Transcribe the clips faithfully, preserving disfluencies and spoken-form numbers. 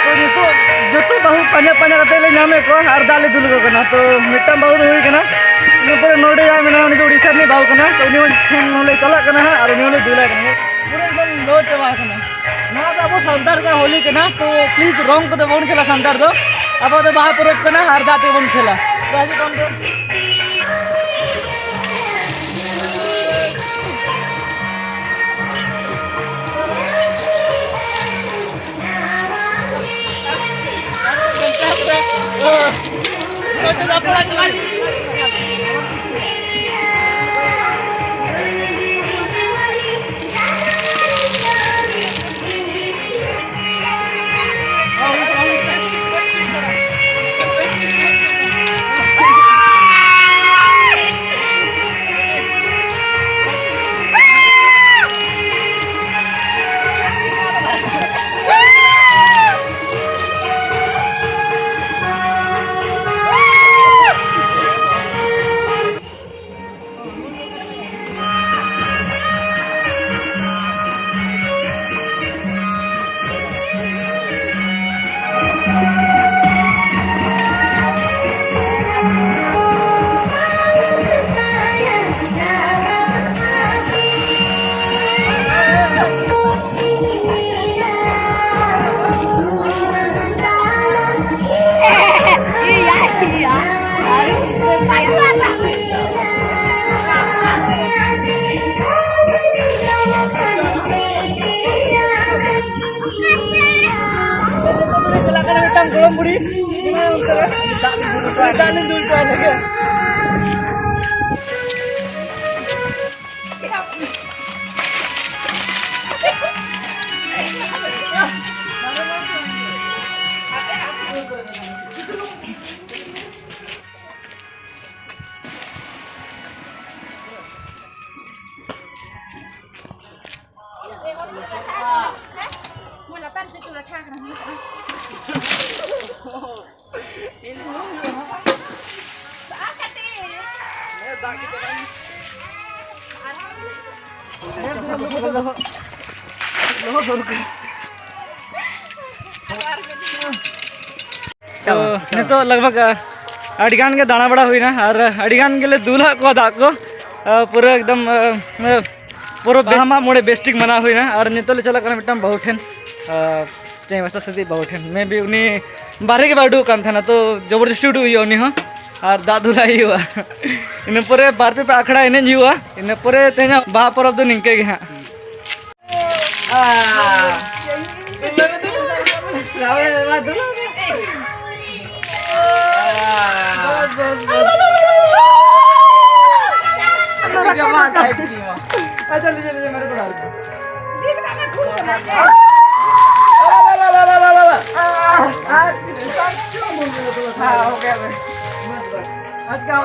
ᱛᱚ ᱱᱤᱛᱚᱜ ᱡᱚᱛᱚ ᱵᱟᱹᱦᱩ ᱯᱟᱸᱡᱟ ᱯᱟᱸᱡᱟ ᱠᱟᱛᱮ ᱞᱮ ᱧᱟᱢᱮᱫ ᱠᱚᱣᱟ ᱟᱨ ᱫᱟᱜ ᱞᱮ ᱫᱩᱞ ᱟᱠᱚ ᱠᱟᱱᱟ᱾ ᱛᱚ ᱢᱤᱫᱴᱟᱝ ᱵᱟᱹᱦᱩ ᱫᱚ ᱦᱩᱭ ᱠᱟᱱᱟ, ᱤᱱᱟᱹ ᱯᱚᱨᱮ ᱱᱚᱰᱮ ᱡᱟᱦᱟᱸᱭ ᱢᱮᱱᱟᱭᱟ ᱩᱱᱤ ᱫᱚ ᱩᱲᱤᱥᱥᱟ ᱨᱤᱱᱤᱡ ᱵᱟᱹᱦᱩ ᱠᱟᱱᱟ᱾ ᱛᱚ ᱩᱱᱤ ᱴᱷᱮᱱ ᱦᱚᱸᱞᱮ ᱪᱟᱞᱟᱜ ᱠᱟᱱᱟ ᱦᱟᱸᱜ ᱟᱨ ᱩᱱᱤ ᱦᱚᱸᱞᱮ ᱫᱩᱞᱟᱭ ᱠᱟᱱᱟ᱾ ᱯᱩᱨᱟᱹ ᱮᱠᱫᱚᱢ ᱞᱚᱦᱚᱫ ᱪᱟᱵᱟ ᱟᱠᱟᱱᱟ᱾ ᱱᱚᱣᱟ ᱫᱚ ᱟᱵᱚ ᱥᱟᱱᱛᱟᱲ ᱠᱚᱣᱟᱜ ᱦᱳᱞᱤ ᱠᱟᱱᱟ, ᱛᱚ please ᱨᱚᱝ ᱠᱚᱫᱚ ᱵᱟᱵᱚᱱ ᱠᱷᱮᱞᱟ ᱥᱟᱱᱛᱟᱲ ᱫᱚ᱾ ᱟᱵᱚ ᱫᱚ ᱵᱟᱦᱟ ᱯᱚᱨᱚᱵᱽ ᱠᱟᱱᱟ ᱟᱨ ᱫᱟᱜ ᱛᱮᱜᱮ ᱵᱚᱱ ᱠᱷᱮᱞᱟ᱾ ᱛᱚ ᱦᱤᱡᱩᱜ ᱛᱟᱵᱚᱱ ᱯᱮ᱾ ᱫᱟᱜ ᱞᱤᱧ ᱫᱩᱞ ᱦᱚᱴᱚ ᱟᱭ ᱞᱮᱜᱮ᱾ ᱛᱚ ᱱᱤᱛᱚᱜ ᱞᱟᱜᱽ ᱵᱷᱟᱜᱽ, ᱟ, ᱟᱹᱰᱤ ᱜᱟᱱ ᱜᱮ ᱫᱟᱬᱟ ᱵᱟᱲᱟ ᱦᱩᱭᱱᱟ ᱟᱨ ᱟᱹᱰᱤ ᱜᱟᱱ ᱜᱮᱞᱮ ᱫᱩᱞ ᱟᱫ ᱠᱚᱣᱟ ᱫᱟᱜ ᱠᱚ᱾ ᱟ, ᱯᱩᱨᱟᱹ ᱮᱠᱫᱚᱢ, ᱟ, ᱟ, ᱯᱩᱨᱟᱹ ᱵᱟᱦᱟ ᱢᱟᱜ ᱢᱚᱬᱮ ᱵᱮᱥ ᱴᱷᱤᱠ ᱢᱟᱱᱟᱣ ᱦᱩᱭᱱᱟ ᱟᱨ ᱱᱤᱛᱚᱜ ᱞᱮ ᱪᱟᱞᱟᱜ ᱠᱟᱱᱟ ᱢᱤᱫᱴᱟᱝ ᱵᱟᱹᱦᱩ ᱴᱷᱮᱱ, ᱟ, ᱪᱟᱹᱭᱵᱟᱥᱟ ᱥᱟᱹᱫᱤᱡ ᱵᱟᱹᱦᱩ ᱴᱷᱮᱱ᱾ ᱢᱮ ᱵᱤ ᱩᱱᱤ ᱵᱟᱦᱨᱮ ᱜᱮ ᱵᱟᱭ ᱩᱰᱩᱠ ᱠᱟᱱ ᱛᱟᱦᱮᱱᱟ, ᱛᱚ ᱡᱚᱵᱚᱨᱫᱚᱥᱛᱤ ᱩᱰᱩᱠ ᱦᱩᱭᱩᱜᱼᱟ ᱩᱱᱤ ᱦᱚᱸ ᱟᱨ ᱫᱟᱜ ᱫᱩᱞᱟᱭ ᱦᱩᱭᱩᱜᱼᱟ᱾ ᱤᱱᱟᱹ ᱯᱚᱨᱮ ᱵᱟᱨ ᱯᱮ ᱯᱮ ᱟᱠᱷᱲᱟ ᱮᱱᱮᱡ ᱦᱩᱭᱩᱜᱼᱟ, ᱤᱱᱟᱹ ᱯᱚᱨᱮ ᱛᱮᱦᱮᱧᱟᱜ ᱵᱟᱦᱟ ᱯᱚᱨᱚᱵᱽ ᱫᱚ ᱱᱤᱝᱠᱟᱹ ᱜᱮ ᱦᱟᱸᱜ᱾ अच्छा, लीजिए, लीजिए, मेरे को डाल दो। हाँ, हो गया भाई। आज का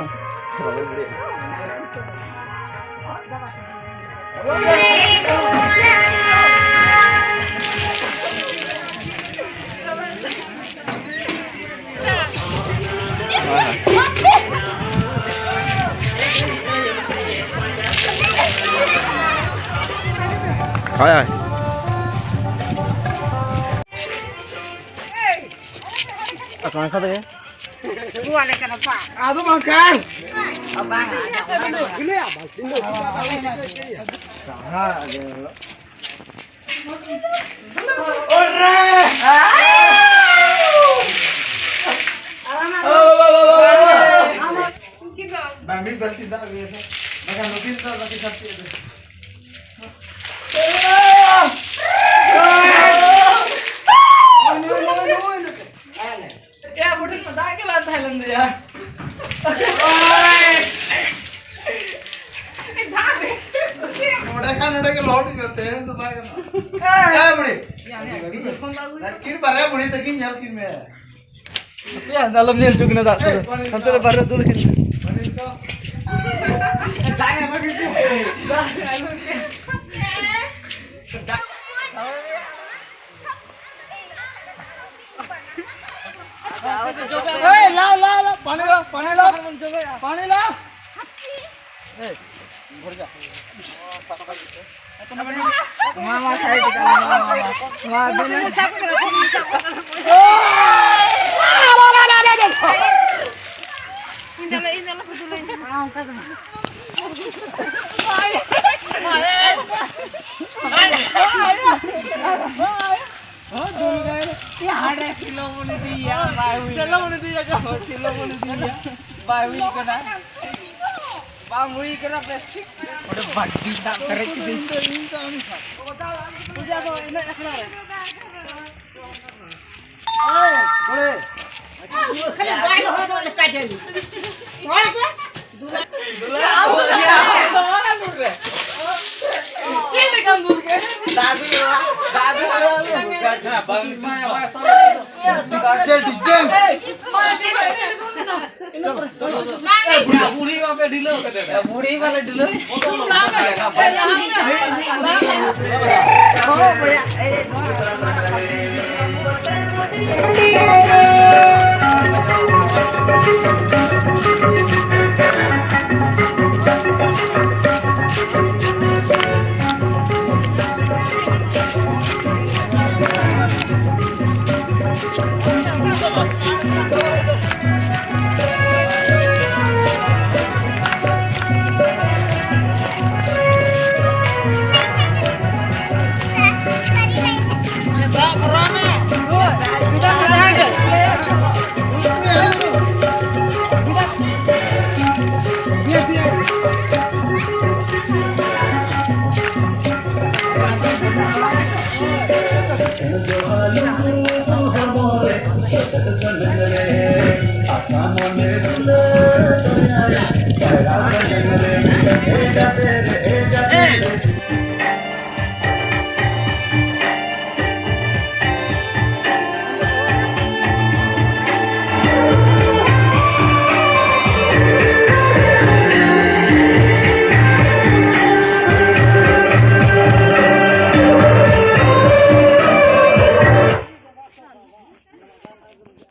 ᱦᱳᱭ, ᱦᱳᱭ᱾ ᱟᱫᱚ ᱵᱟᱝᱠᱷᱟᱱ᱾ ᱵᱟᱝ, ᱢᱤᱫ ᱵᱟᱹᱞᱛᱤ ᱫᱟᱜ ᱟᱹᱜᱩᱭᱟ ᱥᱮ, ᱵᱟᱠᱷᱟᱱ ᱱᱩᱠᱤᱱ ᱫᱚ ᱵᱟᱹᱠᱤ ᱥᱟᱵ ᱪᱮᱫ ᱫᱚ᱾ ᱱᱩᱭ, ᱱᱩᱭ, ᱱᱩᱭ, ᱱᱩᱭ᱾ ᱮ, ᱵᱩᱰᱷᱤ, ᱱᱚᱰᱮ ᱜᱮ ᱞᱚᱦᱚᱫ ᱦᱩᱭᱩᱜᱼᱟ, ᱛᱮᱦᱮᱧ ᱫᱚ ᱵᱟᱭ ᱜᱟᱱᱚᱜᱼᱟ᱾ ᱮ ᱵᱩᱲᱦᱤ, ᱟᱹᱛᱠᱤᱨ ᱵᱟᱨᱭᱟ ᱵᱩᱲᱦᱤ ᱛᱟᱹᱠᱤᱱ ᱧᱮᱞ ᱠᱤᱱ ᱢᱮ᱾ ᱟᱯᱮᱭᱟ, ᱟᱞᱚᱢ ᱧᱮᱞ ᱦᱚᱪᱚ ᱠᱤᱱᱟ ᱫᱟᱜ ᱠᱚᱫᱚ᱾ ᱦᱟᱱᱛᱮ ᱨᱮ ᱵᱟᱨᱭᱟ ᱫᱩᱞ ᱠᱤᱱ᱾ ए, लाओ, लाओ, लाओ, पानी लाओ, पानी लाओ, पानी लाओ। ए, भर जा। मामा साइड का, मामा, मामा। मामा, दोनों। ᱦᱟᱸᱰᱮ ᱥᱤᱞᱚ ᱵᱚᱱ ᱤᱫᱤᱭᱟ, ᱵᱟᱭ ᱦᱩᱭ ᱥᱤᱞᱚ ᱵᱚᱱ ᱤᱫᱤᱭᱟ, ᱠᱟᱱᱟ᱾ ᱦᱳᱭ, ᱥᱤᱞᱚ ᱵᱚᱱ ᱤᱫᱤᱭᱟ, ᱵᱟᱭ ᱦᱩᱭ ᱠᱟᱱᱟ᱾ ᱵᱟᱝ ᱦᱩᱭ ᱠᱟᱱᱟ ᱵᱮᱥ ᱴᱷᱤᱠ᱾ ᱚᱸᱰᱮ ᱵᱟᱹᱞᱴᱤ ᱫᱟᱜ ᱯᱮᱨᱮᱡ ᱠᱤᱫᱟᱹᱧ᱾ ᱯᱩᱡᱟ ᱫᱚ ᱤᱱᱟᱹᱜ ᱟᱠᱷᱲᱟ ᱨᱮ᱾ ᱠᱷᱟᱹᱞᱤ ᱵᱟᱭ ᱫᱚᱦᱚ ᱫᱚ ᱞᱮᱠᱟ ᱜᱮ᱾ ᱦᱚᱲ ᱠᱚ ᱪᱮᱫ ᱞᱮᱠᱟᱢ ᱫᱩᱞ ᱠᱮᱫ? ᱫᱟᱫᱩ, ᱫᱟᱫᱩ᱾ DJ, DJ. ᱵᱩᱲᱦᱤ ᱵᱟᱯᱮ ᱰᱷᱤᱞᱟᱹᱣ ᱠᱟᱛᱮ᱾ ᱵᱩᱲᱦᱤ ᱵᱟᱞᱮ ᱰᱷᱤᱞᱟᱹᱣ᱾